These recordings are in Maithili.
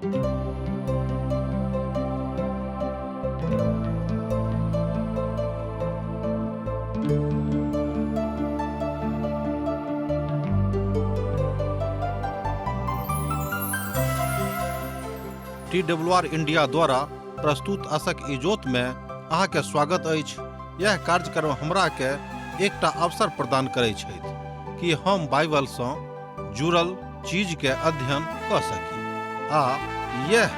टी डब्ल्यू आर इंडिया द्वारा प्रस्तुत असक इजोत में अहाँके स्वागत अछि। यह कार्यक्रम हमरा के एकटा अवसर प्रदान करै छथि कि हम बाइबल सँ जुड़ल चीज के अध्ययन कऽ सकी आ यह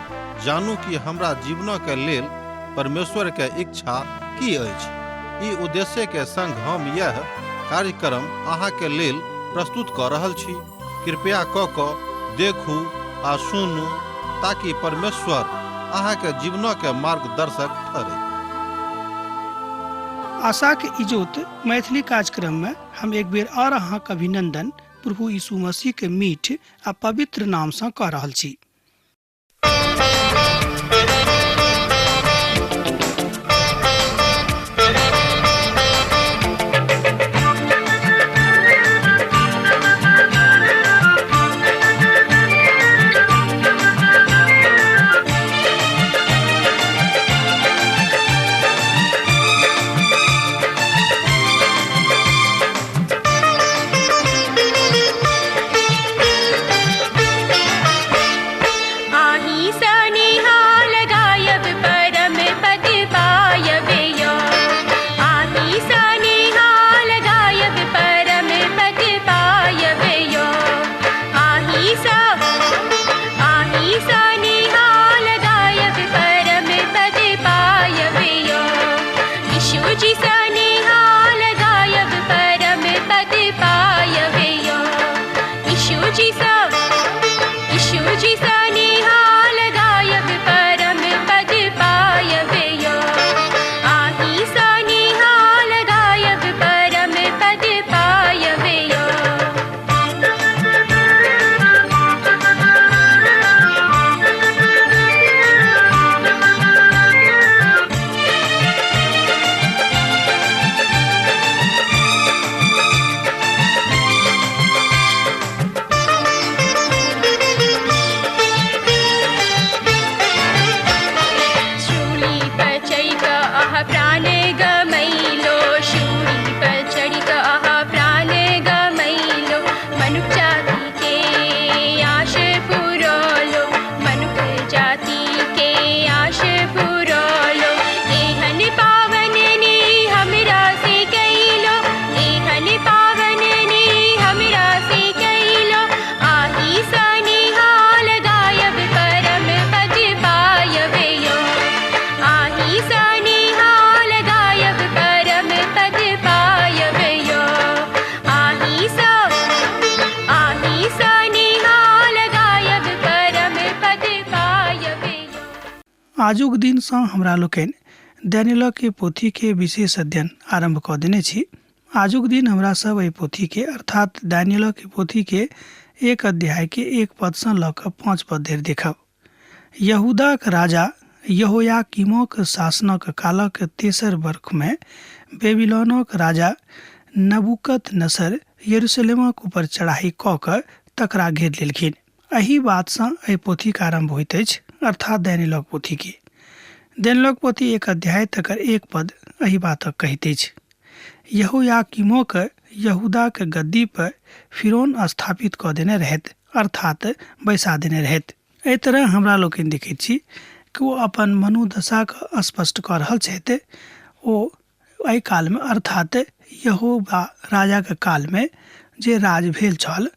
जानू कि हमरा जीवन के लेल परमेश्वर के इच्छा की अछि। ई उद्देश्य के संग हम यह कार्यक्रम अहाँ के लेल प्रस्तुत कऽ रहल छी। कृपया कऽ कऽ देखू आ सुनू ताकि परमेश्वर अहाँ के जीवन के मार्गदर्शक ठहरे। आशाक इजोत मैथिली कार्यक्रम में हम एक बेर और अहाँक अभिनंदन प्रभु यीशु मसीह के मीठ आ पवित्र नाम सँ कऽ रहल छी। आही सनिहाल गायब परम पद पायब यो, आही सनिहाल गायब परम पद पायब यो, आही सा आही सनिहाल गायब परम पद पायब यो, यीशु जी सनिहाल गायब परम पद पायब यो, यीशु जी सा यीशु जी सनिहाल गायब परम पद पायब यो, आही सनिहाल गायब परम पद पायब यो। शूली पर चढ़ि कऽ अहाँ प्राण गमैलो, शूली पर चढ़ि कऽ अहाँ प्राण गमैलो, मनुख जाति के आश पुरौलो, मनुख जाति के आश पुरौलो, एहन पावन ने हमरा से कैलो, एहन पावन ने हमरा से कैलो, आही सनिहाल गायब परम पद पायब यो, आही सनिहाल गायब परम पद पायब यो, आही सा आही सनिहाल गायब परम पद पायब यो। आजुक दिनसँ हमरा लोकनि डैनियलक पोथी के विशेष अध्ययन आरंभ कऽ देने छी। आजुक दिन हमरा सब एहि पोथी के अर्थात डैनियलक पोथी के 1 अध्याय के 1 पद सँ लऽ कऽ 5 पद धरि देखब। यहूदाक राजा यहोयाकीमक शासनक कालक तेसर बर्ख में बेबीलोनक राजा नबूकदनेस्सर यरूशलेमक ऊपर चढ़ाई कऽ कऽ तकरा घेर लेलखिन। एहि बात सँ एहि पोथीक आरंभ होइत अछि, अर्थात डैनियलक पोथी के। डैनियलक पोथी 1 अध्याय तकर 1 पद एहि बातक कहैत अछि। यहोयाकीमोक यहूदाक गद्दी पर फिरौन स्थापित कऽ देने रहैत, अर्थात बैसा देने रहैत। एहि तरह हमरा लोकनि देखैत छी कि ओ अपन मनोदशाक स्पष्ट कऽ रहल छथि। ओ एहि कालमे अर्थात यहोवा राजाक कालमे जे राज भेल छल,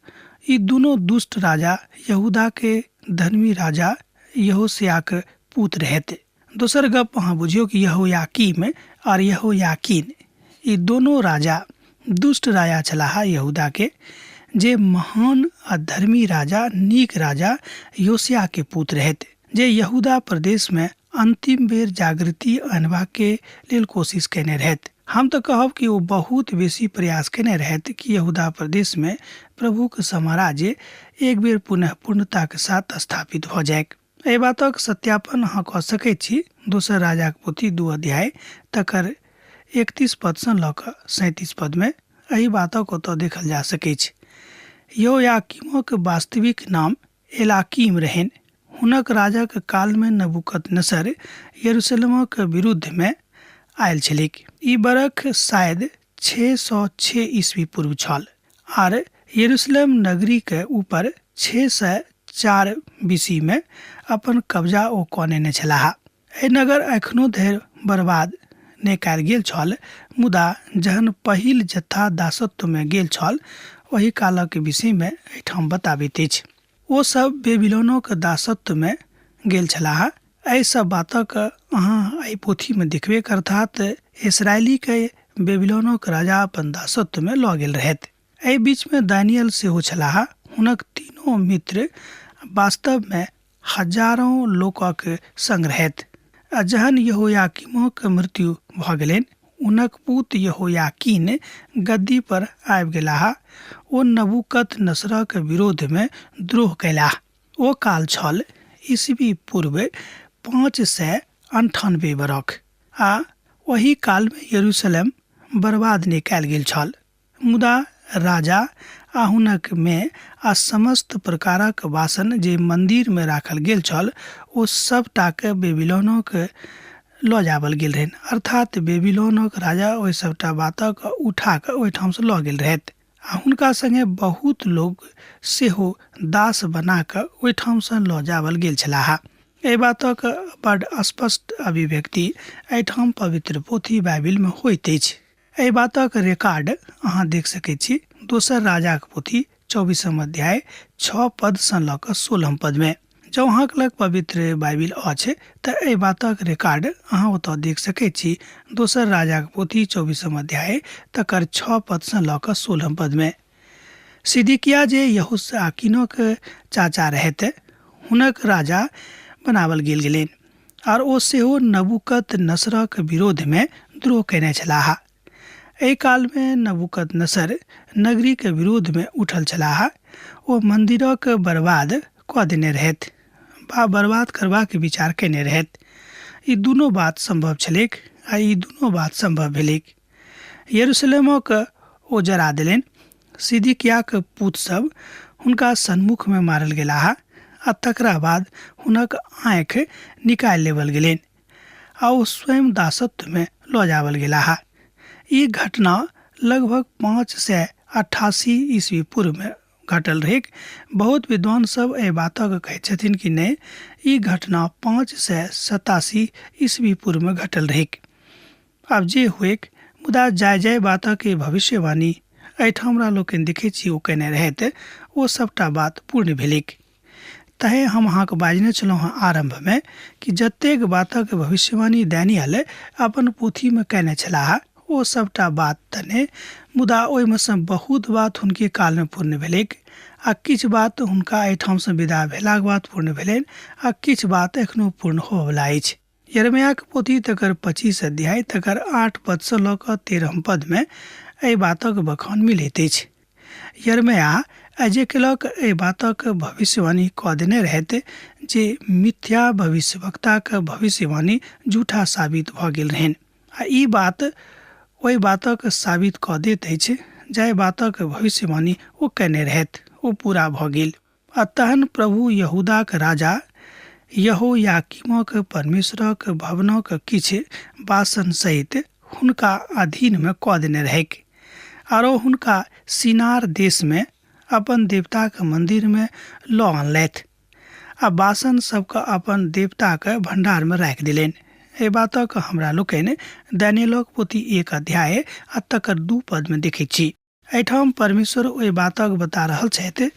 ई दुनू दुष्ट राजा यहूदा के धर्मी राजा यहोशियाक पूत रहैत। दोसर गप अहाँ बुझियौ कि यहोयाकीम और यहोयाकीन ई दोनों राजा दुष्ट राजा छलाह यहूदा के, जे महान आ धर्मी राजा नीक राजा योशिया के पूत रहैत, जे यहूदा प्रदेश में अंतिम बेर जागृति अनबा के लेल कोशिश केने रहैत। हम तऽ कहब कि ओ बहुत बेसी प्रयास केने रहैत कि यहूदा प्रदेश में प्रभुक साम्राज्य एक बेर पुनः पूर्णता के साथ स्थापित भऽ जाइक। एहि बातक सत्यापन अहाँ कऽ सकैत छी दोसर राजाक पोथी 2 अध्याय तकर 31 पद सँ लऽ कऽ 37 पद में एहि बातक ओतऽ देखल जा सकैछ। यहोयाकीमक वास्तविक नाम एलाकीम रहनि। हुनक राजाक कालमे नबूकदनेस्सर यरूशलेमक विरुद्धमे आयल छलैक। ई बरख शायद 606 ईस्वी पूर्व छल आर यरूशलेम नगरीके ऊपर 604 बीसीमे अपन कब्जा ओ कऽ नेने छलाह। एहि नगर एखनो धरि बर्बाद नहि कयल गेल छल, मुदा जहन पहिल जत्था दासत्वमे गेल छल ओहि कालक विषयमे एहिठाम बताबैत अछि। ओ सभ बेबीलोनक दासत्वमे गेल छलाह। एहि सभ बातक अहाँ एहि पोथीमे देखबेक, अर्थात इस्राएलीके बेबीलोनक राजा अपन दासत्वमे लऽ गेल रहथि। एहि बीचमे दानियल सेहो छलाह। हुनक तीनो मित्र वास्तवमे हजारों लोकक संग रहथि। आ जहन यहोयाकीमक मृत्यु भऽ गेलनि, हुनक पूत यहोयाकीन गद्दी पर आबि गेलाह। ओ नबूकदनेस्सरक विरोधमे द्रोह कयलाह। ओ काल छल ईस्वी पूर्व 598 बरख आ ओहि कालमे यरूशलेम बर्बाद नहि कयल गेल छल। मुदा राजा आ हुनक मे आ समस्त प्रकारक बासन जे मन्दिर मे राखल गेल छल, ओ सभटाकेँ बेबिलोनक लऽ जाबल गेल रहनि, अर्थात् बेबिलोनक राजा ओहि सभटा बातक उठा कऽ ओहिठाम सँ लऽ गेल रहथि आ हुनका संगे बहुत लोक सेहो दास बना कऽ ओहिठाम सँ लऽ जाबल गेल छलाह। एहि बातक बड स्पष्ट अभिव्यक्ति एहिठाम पवित्र पोथी बाइबिल मे होइत अछि। एहि बातक रिकॉर्ड अहाँ देख सकैत छी दोसर राजाक पोथी 24 अध्याय 6 पदसँ लऽ कऽ 16 पदमे। जँ अहाँक लग पवित्र बाइबिल अछि तऽ एहि बातक रिकॉर्ड अहाँ ओतऽ देख सकैत छी दोसर राजाक पोथी 24 अध्याय तकर 6 पदसँ लऽ कऽ 16 पदमे। सिदिकिया जे यहोयाकीनक चाचा रहथि हुनक राजा बनाओल गेल गेलनि आर ओ सेहो नबूकदनेस्सरक विरोधमे द्रोह कयने छलाह। एहि कालमे नबूकदनेस्सर नगरीक विरोधमे उठल छलाह। ओ मन्दिरक बर्बाद कऽ देने रहथि वा बर्बाद करबाक विचार कयने रहथि। ई दुनू बात सम्भव छलैक आ ई दुनू बात सम्भव भेलैक। यरूशलेमक ओ जरा देलनि। सिदकिय्याक पुत सभ हुनका सन्मुख मे मारल गेलाह आ तकरा बाद हुनक आँखि निकालि लेबल गेलनि आ ओ स्वयं दासत्व मे लऽ जाबल गेलाह। ई घटना लगभग 588 ईस्वी पूर्व मे घटल रहैक। बहुत विद्वान सभ एहि बातक कहैत छथिन कि नहि, ई घटना 587 ईस्वी पूर्व मे घटल रहैक। आब जे होइक, मुदा जाहि-जाहि बातक ई भविष्यवाणी एहिठाम हमरा लोकनि देखैत छी ओ कयने रहथि, ओ सभटा बात पूर्ण भेलैक। तैं हम अहाँकेँ बाजने छलहुँ हँ आरम्भमे कि जतेक बातक भविष्यवाणी दानियल अपन पोथीमे कयने छलाह, ओ सभटा बात तँ नहि, मुदा ओहिमे सँ बहुत बात हुनके कालमे पूर्ण भेलैक आ किछु बात हुनका एहिठामसँ विदा भेलाक बाद पूर्ण भेलनि आ किछु बात एखनो पूर्ण होबऽवला अछि। यिर्मयाक पोथी तकर 25 अध्याय तकर 8 पदसँ लऽ कऽ 13 पदमे एहि बातक बखान मिलैत अछि। यिर्मयाह एजेकेलक एहि बातक भविष्यवाणी कऽ देने रहथि जे मिथ्या भविष्यवक्ताक भविष्यवाणी झूठा साबित भऽ गेल रहनि आ ई बात ओहि बातक साबित कऽ दैत अछि जाहि बातक भविष्यवाणी ओ कयने रहथि ओ पूरा भऽ गेल। आ तहन प्रभु यहूदाक राजा यहोयाकीमक परमेश्वरक भवनक किछु बासन सहित हुनका अधीनमे कऽ देने रहैक, आर ओ हुनका शिनार देशमे अपन देवताक मन्दिरमे लऽ अनलथि आ बासन सभकेँ अपन देवताक भण्डारमे राखि देलनि। एहि बातक हमरा लोकनि दानिय्येलक पोथी 1 अध्याय आ तकर 2 पदमे देखैत छी। एहिठाम परमेश्वर ओहि बातक बता रहल छथि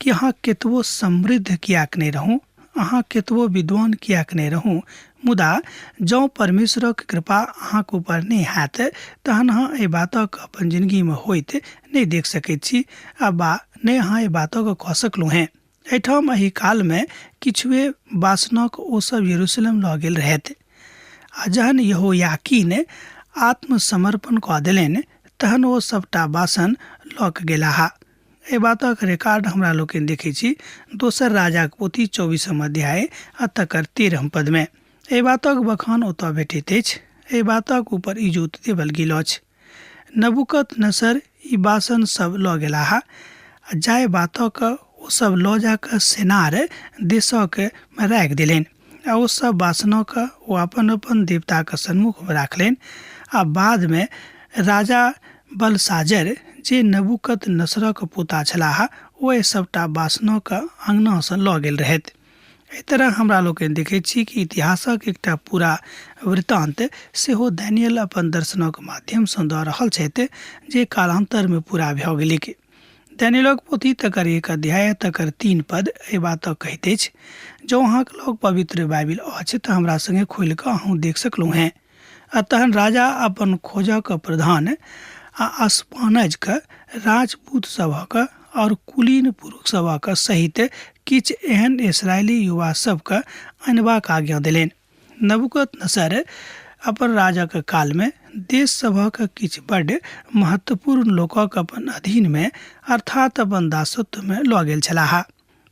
कि अहाँ केतबो समृद्ध किएक नहि रहू, अहाँ केतबो विद्वान किएक नहि रहू, मुदा जँ परमेश्वरक कृपा अहाँक ऊपर नहि हैत तहन अहाँ एहि बातक अपन जिनगीमे होइत नहि देख सकैत छी आ बा नहि अहाँ एहि बातक कऽ सकलहुँ हेँ। एहिठाम एहि कालमे किछुए बासनक ओ सब यरूशलेम लऽ गेल रहथि आ जहन यहोयाकीन आत्मसमर्पण कऽ देलनि तहन ओ सभटा बासन लऽ कऽ गेलाह। एहि बातक रिकॉर्ड हमरा लोकनि देखैत छी दोसर राजाक पोथी 24 अध्याय आ तकर 13 पदमे। एहि बातक बखान ओतऽ भेटैत अछि। एहि बातक ऊपर इजोत देबल गेल अछि। नबूकदनेस्सर ई बासन सभ लऽ गेलाह आ जाहि बातक ओ सब लऽ जा कऽ सेनार देशक मे राखि देलनि आ ओ सब बासनक ओ अपन अपन देवताक सन्मुख मे राखलनि आ बाद मे राजा बलसाजर जे नबूकत नसरक पोता छलाह ओ एहि सबटा बासनक अंगना सँ लऽ गेल रहथि। एहि तरह हमरा लोकनि देखैत छी कि इतिहासक एकटा पूरा वृतांत सेहो दानियल अपन दर्शनक माध्यम सँ दऽ रहल छथि जे कालांतर मे पूरा भऽ गेलैक। दानियलक पोथी तकर एक अध्याय तकर 3 पद एहि बातक कहैत अछि। जँ अहाँक लग पवित्र बाइबिल अछि तऽ हमरा संगे खोलि कऽ अहूँ देख सकलहुँ हेँ। आ तहन राजा अपन खोजक प्रधान आ अस्पानजक राजपूत सभक और कुलीन पुरुष सभक सहित किछु एहन इसराइली युवा सभके अनबाक आज्ञा देलनि। नबूकदनेस्सर अपन राजक कालमे देश सभक किछु बड्ड महत्वपूर्ण लोकक अपन अधीनमे अर्थात अपन दासत्वमे लऽ गेल छलाह।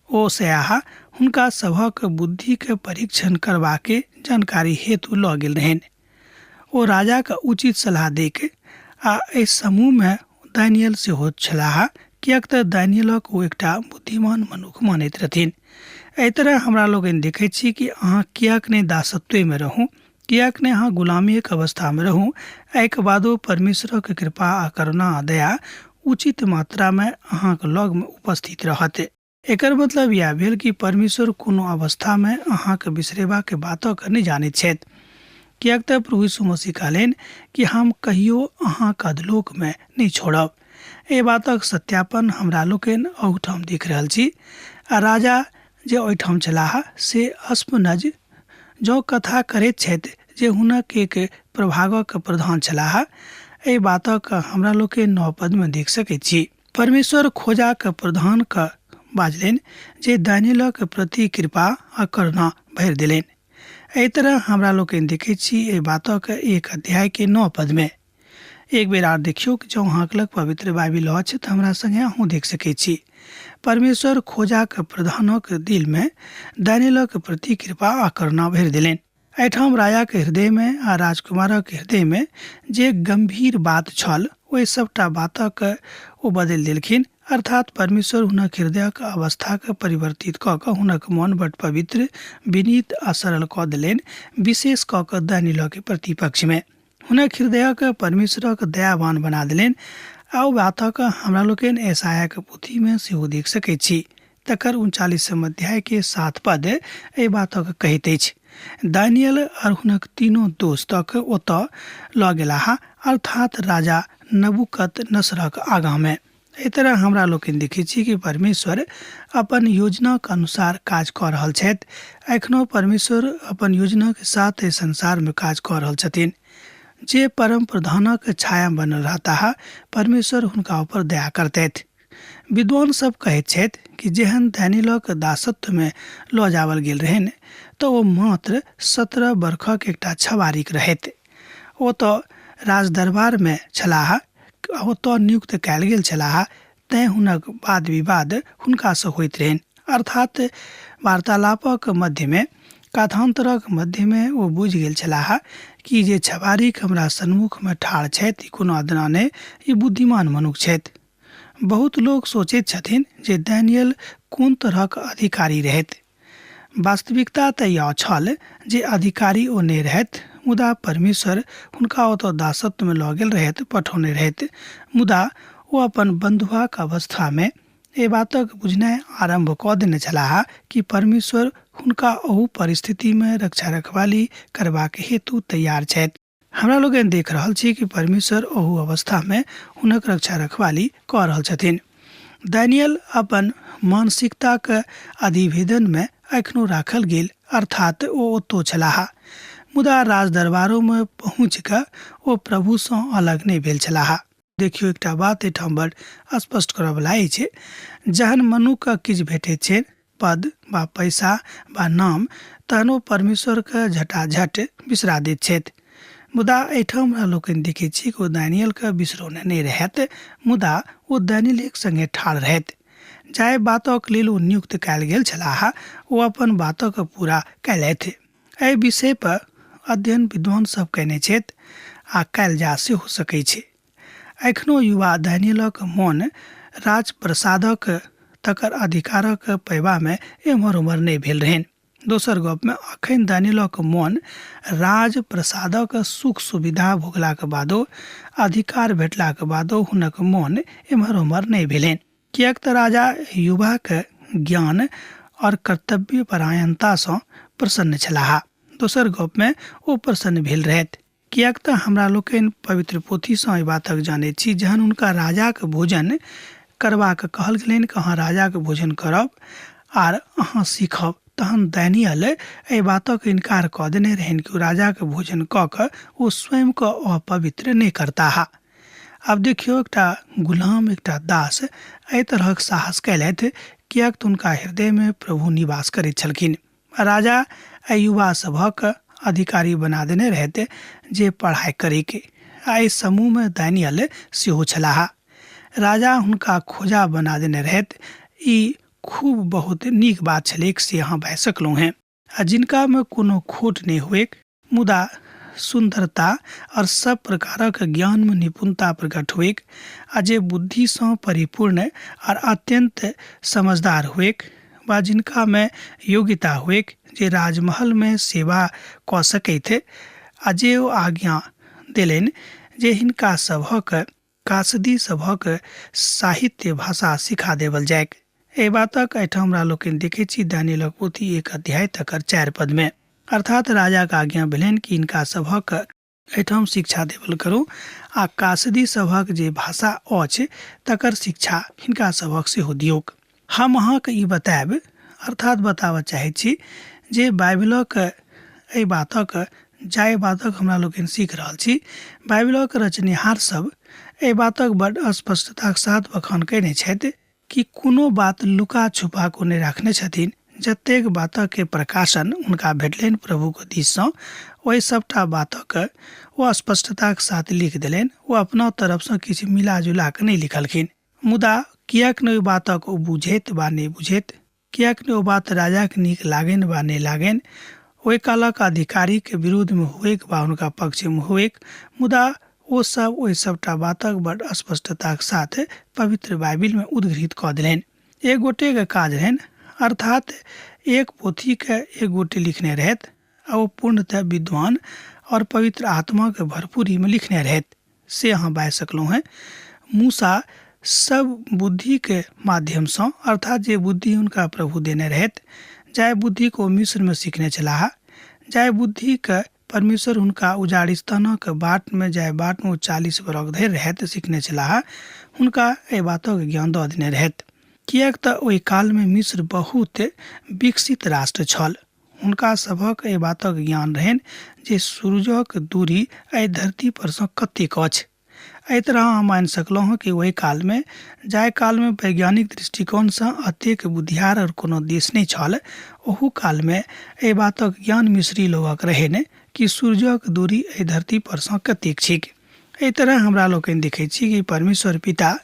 ओ सयाह हुनका सभक बुद्धिक परीक्षण करबाके जानकारी हेतु लऽ गेल रहनि। ओ राजाक उचित सलाह दैक आ एहि समूहमे दानियल सेहो छलाह किएक तँ दानियलक ओ एकटा बुद्धिमान मनुख मानैत रहथिन। एहि तरह हमरा लोकनि देखैत छी कि अहाँ किएक नहि दासत्वेमे रहू, किएक नहि अहाँ गुलामीक अवस्थामे रहू, एहिके बादो परमेश्वरक कृपा आ करुणा आ दया उचित मात्रामे अहाँक लगमे उपस्थित रहत। एकर मतलब इएह भेल कि परमेश्वर कोनो अवस्थामे अहाँक बिसरेबाक बातक नहि जानैत छथि। किएक तँ प्रभु यीशु मसीह कहलनि कि हम कहियो अहाँक अधलोकमे नहि छोड़ब। एहि बातक सत्यापन हमरा लोकनि अहुठाम देख रहल छी। आ राजा जे ओहिठाम छलाह से अस्पनज जँ कथा करैत छथि जे हुनक एक प्रभागक प्रधान छलाह, एहि बातक हमरा लोकनि 9 पदमे देख सकैत छी। परमेश्वर खोजाक प्रधानक बाजलनि जे दानियलक प्रति कृपा आ करुणा भरि देलनि। एहि तरह हमरा लोकनि देखैत छी एहि बातक एक अध्याय के 9 पदमे। एक बेर आर देखियौ कि जँ अहाँक लग पवित्र बाइबिल अछि तऽ हमरा संगे अहूँ देख सकैत छी। परमेश्वर खोजाक प्रधानक दिलमे दानियलक प्रति कृपा आ करुणा भरि देलनि। एहिठाम राजाक हृदयमे आ राजकुमारक हृदयमे जे गम्भीर बात छल ओहि सभटा बातक ओ बदलि देलखिन, अर्थात परमेश्वर हुनक हृदयक अवस्थाक परिवर्तित कऽ कऽ हुनक मन बड पवित्र, विनीत आ सरल कऽ देलनि, विशेष कऽ कऽ दानियलक प्रतिपक्षमे। हुनक हृदयक परमेश्वरक दयावान बना देलनि आ ओ बातक हमरा लोकनि ऐसायाक पोथीमे सेहो देख सकैत छी। तकर 39 अध्याय के 7 पद एहि बातक कहैत अछि। दानियल और हुनक तीनों दोस्तक ओतऽ लऽ गेलाह, अर्थात राजा नबूकदनेस्सरक आगाँमे। एहि तरह हमरा लोकनि देखैत छी कि परमेश्वर अपन योजनाक अनुसार काज कऽ रहल छथि। एखनो परमेश्वर अपन योजनाक साथ एहि संसारमे काज कऽ रहल छथिन। जे परम प्रधानक छाया बनल रहताह, परमेश्वर हुनका ऊपर दया करतथि। विद्वान सब कहैत छथि कि जेहन दानियलक दासत्वमे लऽ जावल गेल रहनि तऽ ओ मात्र 17 बरखक एकटा छबारीक रहथि। ओ तऽ राजदरबारमे छलाह, ओतऽ नियुक्त कयल गेल छलाह, तेँ हुनक वाद विवाद हुनकासँ होइत रहनि। अर्थात वार्तालापक मध्यमे, कथान्तरक मध्यमे ओ बुझि गेल छलाह कि जे छबारीक हमरा सन्मुखमे ठाढ़ छथि ई कोनो अदना नहि, ई बुद्धिमान मनुख छथि। बहुत लोक सोचैत छथिन जे दानियल कोन तरहक अधिकारी रहथि। वास्तविकता तऽ यह छल जे अधिकारी ओ नहि रहथि, मुदा परमेश्वर हुनका ओतऽ दासत्वमे लऽ गेल रहथि, पठौने रहथि। मुदा ओ अपन बन्धुआक अवस्थामे एहि बातक बुझनाइ आरम्भ कऽ देने छलाह कि परमेश्वर हुनका ओहू परिस्थितिमे रक्षा रखवाली करबाक हेतु तैयार छथि। हमरा लोकनि देख रहल छी कि परमेश्वर ओहू अवस्थामे हुनक रक्षा रखवाली कऽ रहल छथिन। दानियल अपन मानसिकताक अधिवेदनमे एखनो राखल गेल, अर्थात ओ ओतौ छलाह। मुदा राजदरबारोमे पहुँचि कऽ ओ प्रभुसँ अलग नहि भेल छलाह। देखियौ, एकटा बात एहिठाम बड़ स्पष्ट करऽवला अछि। जहन मनुखके किछु भेटैत छै, पद वा पैसा वा नाम, तहन ओ परमेश्वरके झटाझट बिसरा दैत छथि। मुदा एहिठाम हमरा लोकनि देखैत छी कि ओ दानियलके बिसरौने नहि रहथि, मुदा ओ दानियलेक संगे ठाढ़ रहथि। जाहि बातक लेल ओ नियुक्त कयल गेल छलाह, ओ अपन बातक पूरा कयलथि। एहि विषय पर अध्ययन विद्वान सब कयने छथि आ कयल जा सेहो सकै छै। एखनो युवा दानियलक मोन राजप्रसादक तकर अधिकारक पयबामे एम्हर ओम्हर नहि भेल रहनि। दोसर गपमे अखन दानियलक मोन राज प्रसादक सुख सुविधा भोगलाक बादो, अधिकार भेटलाक बादो हुनक मोन एम्हर ओम्हर नहि भेलनि, किएक तऽ राजा युवाक ज्ञान और कर्तव्य परायणतासँ प्रसन्न छलाह। दोसर गपमे ओ प्रसन्न भेल रहथि, किएक तऽ हमरा लोकनि पवित्र पोथीसँ एहि बातक जानैत छी, जहन हुनका राजाक भोजन करबाक कहल गेलनि कि अहाँ राजाक भोजन करब आर अहाँ सीखब, तहन दानियल एहि बातक इनकार कऽ देने रहनि कि ओ राजाक भोजन कऽ कऽ ओ स्वयंके अपवित्र नहि करताह। आब देखियौ, एकटा गुलाम, एकटा दास एहि तरहक साहस कयलथि, किएक तऽ हुनका हृदयमे प्रभु निवास करैत छलखिन। राजा एहि युवा सभक अधिकारी बना देने रहथि जे पढ़ाइ करैके, आ एहि समूहमे दानियल सेहो छलाह। राजा हुनका खोजा बना देने रहथि। ई खूब बहुत नीक बात छलैक से अहाँ भए सकलहुँ हेँ। आ जिनकामे कोनो खोट नहि होइक, मुदा सुन्दरता आओर सब प्रकारक ज्ञानमे निपुणता प्रकट होइक, आ जे बुद्धिसँ परिपूर्ण आर अत्यन्त समझदार होइक, वा जिनकामे योग्यता होइक जे राजमहलमे सेवा कऽ सकैत, आ जे ओ आज्ञा देलनि जे हिनका सभक कासदी सभक साहित्य भाषा सिखा देवल जाइक। एहि बातक एहिठाम हमरा लोकनि देखैत छी दानियलक पोथी 1 अध्याय तकर 4 पदमे। अर्थात राजाक आज्ञा भेलनि कि हिनका सभक एहिठाम शिक्षा देवल करू आ कासदी सभक जे भाषा अछि तकर शिक्षा हिनका सभक सेहो दियौक। हम अहाँके ई बतायब, अर्थात बताबऽ चाहैत छी जे बाइबिलक एहि बातक, जाहि बातक हमरा लोकनि सीख रहल छी, बाइबिलक रचनिहार सब एहि बातक बड्ड स्पष्टताक साथ बखान कयने छथि कि कोनो बात लुका छुपा कऽ नहि राखने छथिन। जतेक बातक प्रकाशन हुनका भेटलनि प्रभुक दिससँ, ओहि सभटा बातक ओ स्पष्टताक साथ लिख देलनि। ओ अपना तरफसँ किछु मिला जुला कऽ नहि लिखलखिन। मुदा किएक ने ओहि बातक ओ बुझैत वा नहि बुझैत, किएक ने ओ बात राजाके नीक लागनि वा नहि लागनि, ओहि कालक अधिकारीके विरोधमे होइक वा हुनका पक्षमे होइक, मुदा ओ सब ओहि सबटा बातक बड स्पष्टताक साथ पवित्र बाइबिलमे उद्घृत कऽ देलनि। एक गोटेके काज रहनि, अर्थात एक पोथीके एक गोटे लिखने रहथि आ ओ पूर्णतः विद्वान और पवित्र आत्माके भरपूरीमे लिखने रहथि, से अहाँ बाजि सकलहुँ हेँ। मूसा सब बुद्धिके माध्यमसँ, अर्थात जे बुद्धि हुनका प्रभु देने रहथि, जाहि बुद्धिके ओ मिस्रमे सिखने छलाह, जाहि बुद्धिके परमेश्वर हुनका उजाड़िस्तानक बाटमे, जाहि बाटमे ओ 40 बरख धरि रहैत सिखने छलाह, हुनका एहि बातक ज्ञान दऽ देने रहथि। किएक तऽ ओहि कालमे मिस्र बहुत विकसित राष्ट्र छल। हुनका सभक एहि बातक ज्ञान रहनि जे सूरजक दूरी एहि धरती परसँ कतेक अछि। एहि तरह अहाँ मानि सकलहुँ हँ कि ओहि कालमे, जाहि कालमे वैज्ञानिक दृष्टिकोणसँ एतेक बुद्धियार आओर कोनो देश नहि छल, ओहू कालमे एहि बातक ज्ञान मिस्री लोकक रहनि कि सूरजक दूरी एहि धरती परसँ कतेक छैक। एहि तरह हमरा लोकनि देखैत छी कि परमेश्वर पिता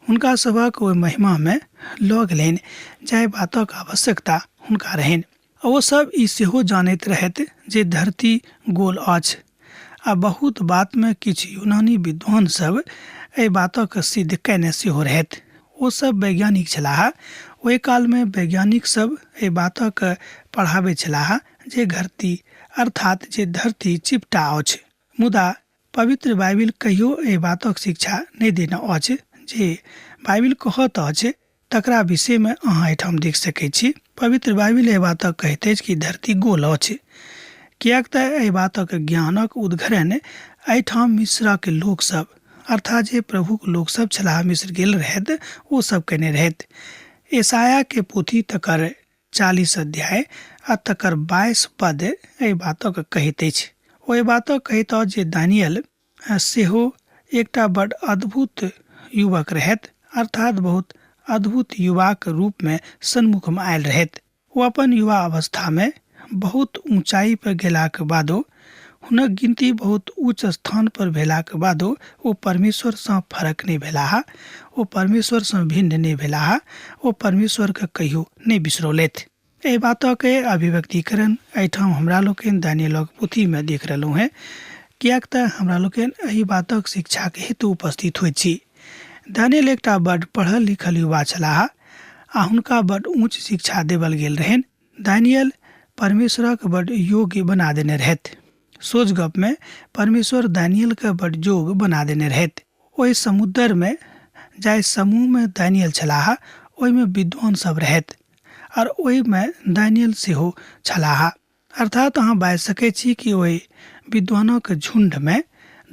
हुनका सभक ओहि महिमामे लऽ गेलनि जाहि बातक आवश्यकता हुनका रहनि। ओ सब ई सेहो जानैत रहथि जे धरती गोल अछि आ बहुत बातमे किछु यूनानी विद्वान सब एहि बातक सिद्ध कयने सेहो रहथि। ओ सब वैज्ञानिक छलाह। ओहि कालमे वैज्ञानिक सब एहि बातक पढ़ाबैत छलाह जे घरती अर्थात जे धरती चिपटा अछि। मुदा पवित्र बाइबिल कहियो एहि बातक शिक्षा नहि देने अछि। जे बाइबिल कहत अछि तकरा विषयमे अहाँ एहिठाम देख सकैत छी। पवित्र बाइबिल एहि बातक कहैत अछि कि धरती गोल अछि, किएक तऽ एहि बातक ज्ञानक उद्घरण एहिठाम मिस्रक लोकसभ, अर्थात जे प्रभुक लोकसभ छलाह मिस्र गेल रहथि, ओ सब कयने रहथि। यशायाहके पोथी तकर 40 अध्याय आ तकर 22 पद एहि बातक कहैत अछि। ओ एहि बातक कहैत अछि जे दानियल सेहो एकटा बड अद्भुत युवक रहथि, अर्थात बहुत अद्भुत युवाक रूपमे सन्मुखमे आयल रहथि। ओ अपन युवा अवस्थामे बहुत ऊँचाइ पर गेलाक बादो, हुनक गिनती बहुत उच्च स्थान पर भेलाक बादो ओ परमेश्वरसँ फरक नहि भेलाह, ओ परमेश्वरसँ भिन्न नहि भेलाह, ओ परमेश्वरके कहियो नहि बिसरौलथि। एहि बातक अभिव्यक्तिकरण एहिठाम हमरा लोकनि दानियलक पोथीमे देख रहलहुँ हेँ, किएक तऽ हमरा लोकनि एहि बातक शिक्षाक हेतु उपस्थित होइत छी। दानियल एकटा बड्ड पढ़ल लिखल युवा छलाह आ हुनका बड ऊँच शिक्षा देवल गेल रहनि। दानियल परमेश्वरक बड योग्य बना देने रहथि। सोझ गपमे परमेश्वर दानियलके बड जोग बना देने रहथि। ओहि समुद्रमे जाहि समूहमे दानियल छलाह ओहिमे विद्वान सब रहथि आओर ओहिमे दानियल सेहो छलाह। अर्थात अहाँ बाजि सकैत छी कि ओहि विद्वानक झुण्डमे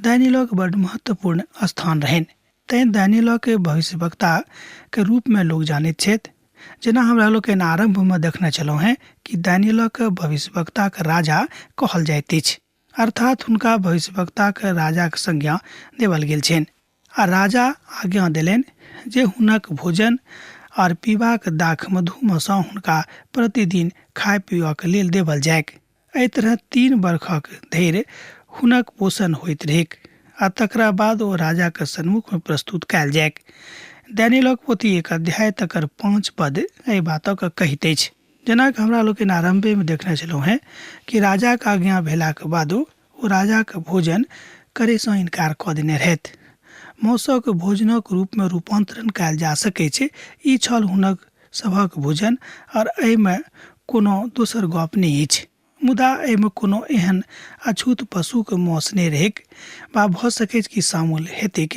दानियलक बड महत्वपूर्ण स्थान रहनि। तैँ दानियलके भविष्यवक्ताके रूपमे लोक जानैत छथि। जेना हमरा लोकनि आरम्भमे देखने छलहुँ हेँ कि दानियलक भविष्यवक्ताक राजा कहल जाइत अछि। अर्थात हुनका भविष्यवक्ताक राजाक संज्ञा देवल गेल छनि। आ राजा आज्ञा देलनि जे हुनक भोजन आओर पीबाक दाख मधुमे सँ हुनका प्रतिदिन खाय पीबाक लेल देवल जाइक। एहि तरह 3 बरखक धरि हुनक पोषण होइत रहैक आ तकरा बाद ओ राजाक सन्मुखमे प्रस्तुत कयल जाइक। दानियलक पोथी 1 अध्याय तकर 5 पद एहि बातक कहैत अछि। जेना कि हमरा लोकनि आरम्भेमे देखने छलहुँ हेँ कि राजाक आज्ञा भेलाक बादो ओ राजाक भोजन करैसँ इनकार कऽ देने रहथि। मौसक भोजनक रूपमे रूपान्तरण कयल जा सकैछ, ई छल हुनक सभक भोजन आओर एहिमे कोनो दोसर गप नहि अछि। मुदा एहिमे कोनो एहन अछूत पशुक मौस नहि रहैक वा भऽ सकैछ कि शामुल हेतैक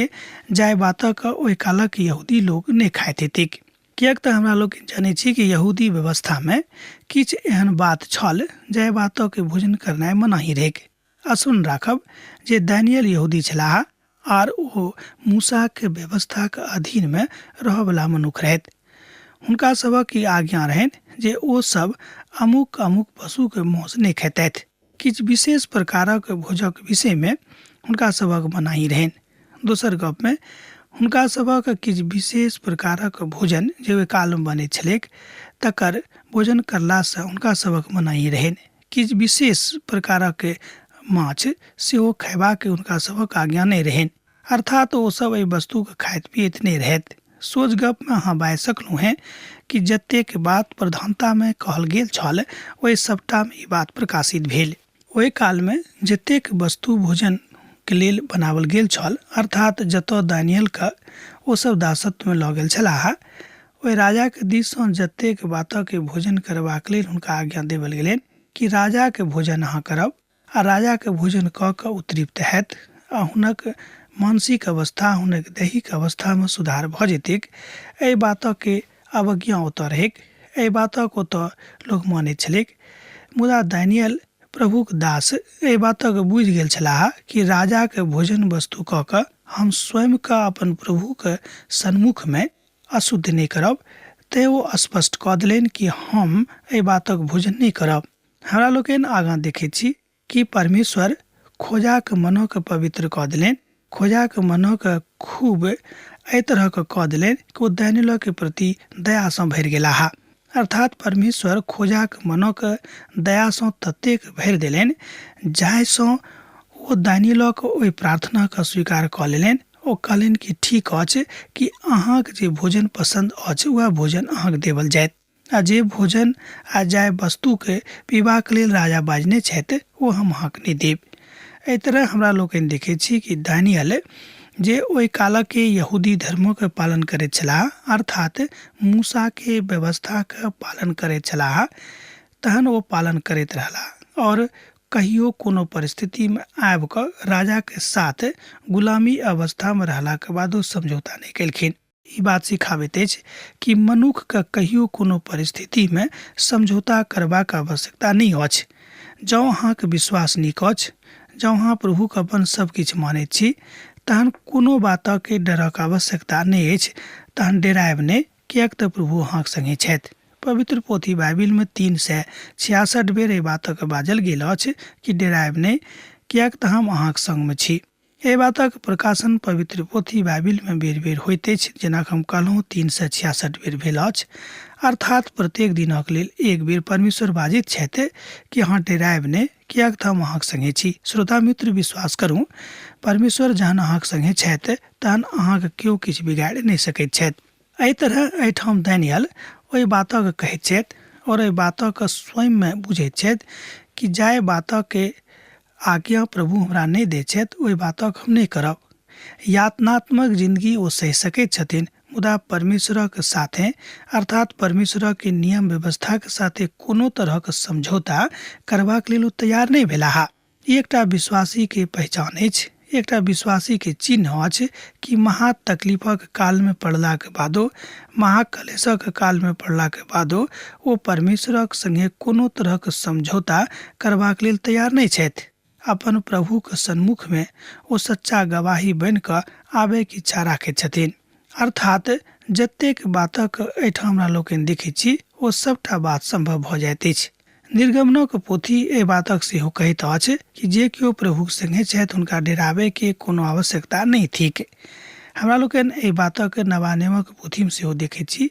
जाहि बातक ओहि कालक यहूदी लोक नहि खाइत हेतैक। किएक तऽ हमरा लोकनि जनैत छी कि यहूदी व्यवस्थामे किछु एहन बात छल जाहि बातक भोजन करनाइ मनाही रहैक। स्मरण राखब जे दानियल यहूदी छलाह आर ओ मूसाक व्यवस्थाक अधीनमे रहऽवला मनुख रहथि। हुनका सभक ई आज्ञा रहनि जे ओ सभ अमुक अमुक पशुक मौस नहि खेतथि। किछु विशेष प्रकारक भोजक विषयमे हुनका सभक मनाही रहनि। दोसर गपमे हुनका सभक किछु विशेष प्रकारक भोजन जे ओहि कालमे बनैत छलैक तकर भोजन करलासँ हुनका सभक मनाही रहनि। किछु विशेष प्रकारक माछ सेहो खयबाक हुनका सभक आज्ञा नहि रहनि। अर्थात ओ सब एहि वस्तुके खाइत पियैत नहि रहथि। सोझ गपमे अहाँ बाजि सकलहुँ हेँ कि जतेक बात प्रधानतामे कहल गेल छल ओहि सभटामे ई बात प्रकाशित भेल। ओहि कालमे जतेक वस्तु भोजनक लेल बनाओल गेल छल, अर्थात जतऽ दानियलके ओ सभ दासत्वमे लऽ गेल छलाह, ओहि राजाक दिस सँ जतेक बातक भोजन करबाक लेल हुनका आज्ञा देबल गेलनि कि राजाक भोजन अहाँ करब आ राजाक भोजन कऽ कऽ ओ तृप्त हैत आ हुनक मानसिक अवस्था, हुनक दैहिक अवस्थामे सुधार भऽ जेतैक, एहि बातक अवज्ञा ओतऽ रहैक, एहि बातक ओतऽ लोक मानैत छलैक। मुदा दानियल प्रभुक दास एहि बातक बुझि गेल छलाह कि राजाक भोजन वस्तु कऽ कऽ हम स्वयं कऽ अपन प्रभुक सन्मुखमे अशुद्ध नहि करब, तेँ ओ स्पष्ट कऽ देलनि कि हम एहि बातक भोजन नहि करब। हमरा लोकनि आगाँ देखैत छी कि परमेश्वर खोजाक मनोके पवित्र कऽ देलनि, खोजाक मनोके खूब एहि तरहक कऽ देलनि कि ओ दानियलके प्रति दयासँ भरि गेलाह। अर्थात परमेश्वर खोजाक मनोके दयासँ ततेक भरि देलनि जाहिसँ ओ दानियलक ओहि प्रार्थनाके स्वीकार कऽ लेलनि। ओ कहलनि कि ठीक अछि कि अहाँक जे भोजन पसन्द अछि वएह भोजन अहाँके देवल जायत आ जे भोजन आ जाहि वस्तुके पीबाक लेल राजा बाजने छथि ओ हम अहाँके नहि देब। एहि तरह हमरा लोकनि देखैत छी कि दानियल जे ओहि कालके यहूदी धर्मके पालन करैत छलाह, अर्थात मूसाके व्यवस्थाके पालन करैत छलाह, तहन ओ पालन करैत रहलाह आओर कहियो कोनो परिस्थितिमे आबि कऽ राजाके साथ गुलामी अवस्थामे रहलाके बादो समझौता नहि केलखिन। ई बात सिखाबैत अछि कि मनुखके कहियो कोनो परिस्थितिमे समझौता करबाक आवश्यकता नहि अछि। जँ अहाँके विश्वास नीक अछि, जँ अहाँ प्रभुके अपन सब किछु मानैत छी, तहन कोनो बातके डरक आवश्यकता नहि अछि, तहन डेरायब नहि, किएक तऽ प्रभु अहाँक संगे छथि। पवित्र पोथी बाइबिलमे 366 बेर एहि बातक बाजल गेल अछि कि डेरायब नहि, किएक तऽ हम अहाँक संगमे छी। एहि बातक प्रकाशन पवित्र पोथी बाइबिलमे बेर-बेर होइत अछि, जेना हम कहलहुँ 366 बेर भेल अछि। अर्थात प्रत्येक दिनक लेल एक बेर परमेश्वर बाजैत छथि कि अहाँ डेरायब नहि, किएक तऽ हम अहाँक संगे छी। श्रोता मित्र, विश्वास करू, परमेश्वर जहन अहाँक संगे छथि तहन अहाँक केओ किछु बिगाड़ि नहि सकैत छथि। एहि तरह एहिठाम दानियल ओहि बातक कहैत छथि आओर एहि बातक स्वयंमे बुझैत छथि कि जाहि बातक आज्ञा प्रभु हमरा नहि दैत छथि ओहि बातक हम नहि करब। यातनात्मक जिंदगी ओ सहि सकैत छथिन, मुदा परमेश्वरक साथे अर्थात परमेश्वरक नियम व्यवस्थाक साथे कोनो तरहक समझौता करबाक लेल ओ तैयार नहि भेलाह। ई एकटा विश्वासीके पहिचान अछि, एकटा विश्वासीके चिन्ह अछि कि महा तकलीफक कालमे पड़लाक बादो, महाकलेशक कालमे पड़लाक बादो ओ परमेश्वरक संगे कोनो तरहक समझौता करबाक लेल तैयार नहि छथि। अपन प्रभुक सन्मुखमे ओ सच्चा गवाही बनि कऽ आबयके इच्छा राखैत छथिन। अर्थात जतेक बातक एहिठाम हमरा लोकनि देखैत छी ओ सभटा बात सम्भव भऽ जाइत अछि। निर्गमनक पोथी एहि बातक सेहो कहैत अछि कि जे केओ प्रभुक संगे छथि हुनका डेराबयके कोनो आवश्यकता नहि थिक। हमरा लोकनि एहि बातक नवा नियमक पोथीमे सेहो देखैत छी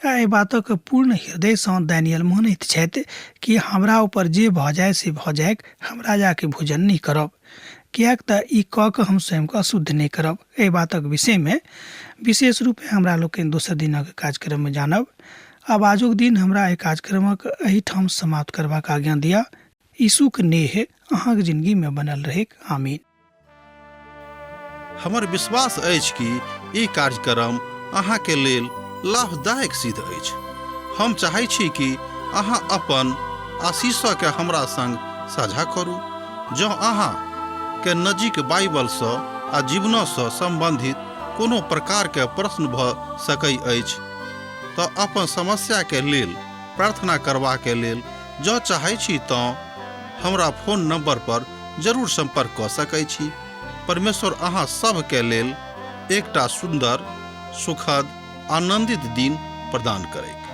आ एहि बातक पूर्ण हृदयसँ दानियल मानैत छथि कि हमरा ऊपर जे भऽ जाय से भऽ जाइक, हम राजाके भोजन नहि करब, किएक तऽ ई कऽ कऽ हम स्वयंके अशुद्ध नहि करब। एहि बातक विषयमे विशेष रूपेँ हमरा लोकनि दोसर दिनक कार्यक्रममे जानब। आब आजुक दिन हमरा एहि कार्यक्रमक एहिठाम समाप्त करबाक आज्ञा दिअ। यीशुक नेह अहाँक जिनगीमे बनल रहैक। आमीन। हमर विश्वास अछि कि ई कार्यक्रम अहाँके लेल लाभदायक सिद्ध अछि। हम चाहै छी कि अहाँ अपन आशीषके हमरा संग साझा करू। जँ अहाँ के नजीक बाइबलसँ आ जीवनसँ सम्बन्धित कोनो प्रकारके प्रश्न भऽ सकै अछि तऽ अपन समस्याके लेल प्रार्थना करबाके लेल जँ चाहै छी तँ हमरा फोन नंबर पर जरूर संपर्क कऽ सकै छी। परमेश्वर अहाँ सभके लेल एकटा सुन्दर, सुखद, आनंदित दिन प्रदान करैक।